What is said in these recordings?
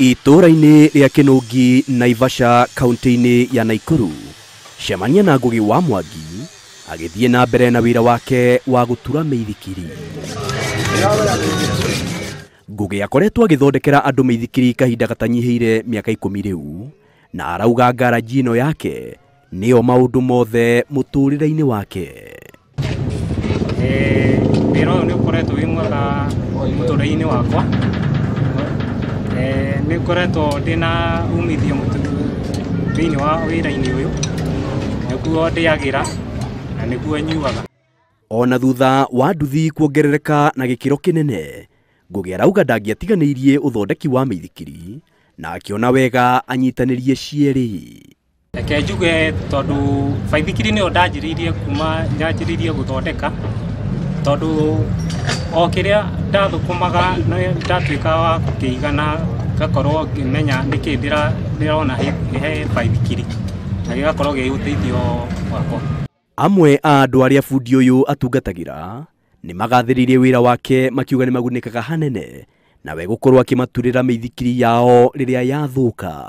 Itũũra-inĩ rĩa Kĩnũngi, Naivasha, kaunti-inĩ ya Naikuru, cemania na Ngũgĩ wa Mwangi agĩthiĩ na mbere na wĩra wake wa gũtura mĩithikiri. Ngũgĩ akoretwo agĩthondekera andũ mĩithikiri kahinda gatanyihĩire mĩaka 10 rĩu, na arauga ngaraji ĩno yake nĩyo maũndũ mothe mũtũrĩre-inĩ wake. Wĩra ũyũ nĩ ũkoretwo wĩ mwega mũtũrĩre-inĩ wakwa. Nĩ ngoretwo ndĩna umithio thĩinĩ wa wĩra-inĩ ũyũ, nĩguo ndĩagĩra na nĩguo nyuaga. Ona thutha wa nduthi kuongerereka na gĩkĩro kĩnene, Ngũgĩ arauga ndangĩatiganĩirie ũthondeki wa mĩithikiri na akĩona wega anyitanĩrie cierĩ. Reke njuge tondũ baithikiri nĩyo ndanjĩrĩirie kuma njanjĩrĩirie gũthondeka, tondũ o kĩrĩa ndathũkũmaga ndatuĩka wa gũkĩiga na ngakorwo ngĩmenya nĩkĩ ndĩrona he baithikiri, na gĩgakorwo gĩ ũteithio wakwa. Amwe a andũ arĩa bundi ũyũ atungatagĩra nĩ magathĩrĩirie wĩra wake makiuga nĩ magunĩkaga hanene nawe gũkorwo akĩmaturĩra mĩithikiri yao rĩrĩa yathũka.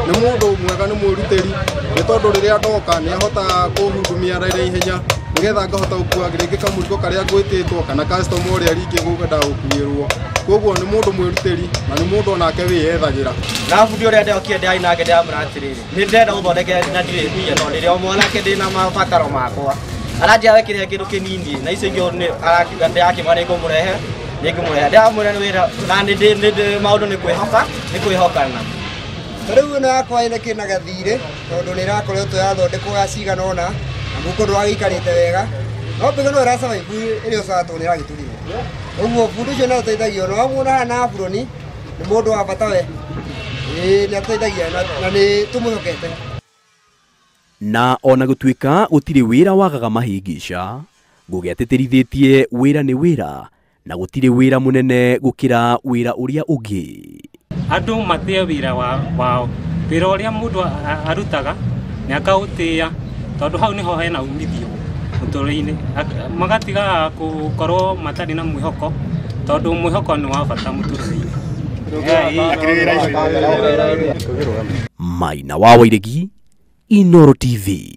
Nĩ mũndũ mwega, nĩ mwĩrutĩri, nĩ tondũ rĩrĩa ndoka nĩ ahotaga kũhudumia na ihenya nĩgetha ngahota gũkua rĩngĩ kamũrigo karĩa ngwĩtĩtwo kana customer ũrĩa rĩngĩ gũkwenda gũkuĩrwo. Koguo nĩ mũndũ mwĩrutĩri na nĩ mũndũ onake wĩyethagĩra. Na bundi ũrĩa ndokire ndĩrarĩ nake ndĩramwĩra atĩrĩrĩ, nĩ ndĩrenda gũthondekera na ndirĩ mbia tondũ rĩrĩa o mwanake ndĩna mabataro makwa. Aranjĩra wekĩre kĩndũ kĩnini na icio ingĩ nĩ arakiuga ndĩrakĩmwĩra nĩ ngũmũrehe, nĩ ngũmũrehe. Ndĩramwĩra nĩ wĩra na nĩ maũndũ nĩ kwĩhoka, nĩ kwĩhokana. Ta rĩu ĩno yakwa ĩna kĩna gathirĩ tondũ nĩ ĩrakoretwo yathondekwo ya cigana ũna na mũhuko ndũragĩikarĩte wega, no mbĩgũ no ĩra survive ĩrĩ o sawa tondũ nĩ ĩragĩtũrirwo. Ũguo bundi ũcio nĩ ateithagia, ona wamuona haha na aburoni nĩ mũndũ wa bata we. Ĩĩ nĩ ateithagia na nĩ tũmwĩhokete. Na ona gũtuĩka gũtirĩ wĩra wagaga mahĩngĩca, Ngũgĩ atĩtĩrithĩtie wĩra nĩ wĩra na gũtirĩ wĩra mũnene gũkĩra wĩra ũrĩa ũngĩ. Andũ matĩe wĩra wao, wĩra ũrĩa mũndũ arutaga nĩ akaũtĩĩa tondũ hau nĩho hena umithio mũtũrĩre-inĩ. Magatiga gũkorwo matarĩ na mwĩhoko tondũ mwĩhoko nĩ wa bata mũtũrĩre-inĩ. Maina wa Wairegi, Inooro TV.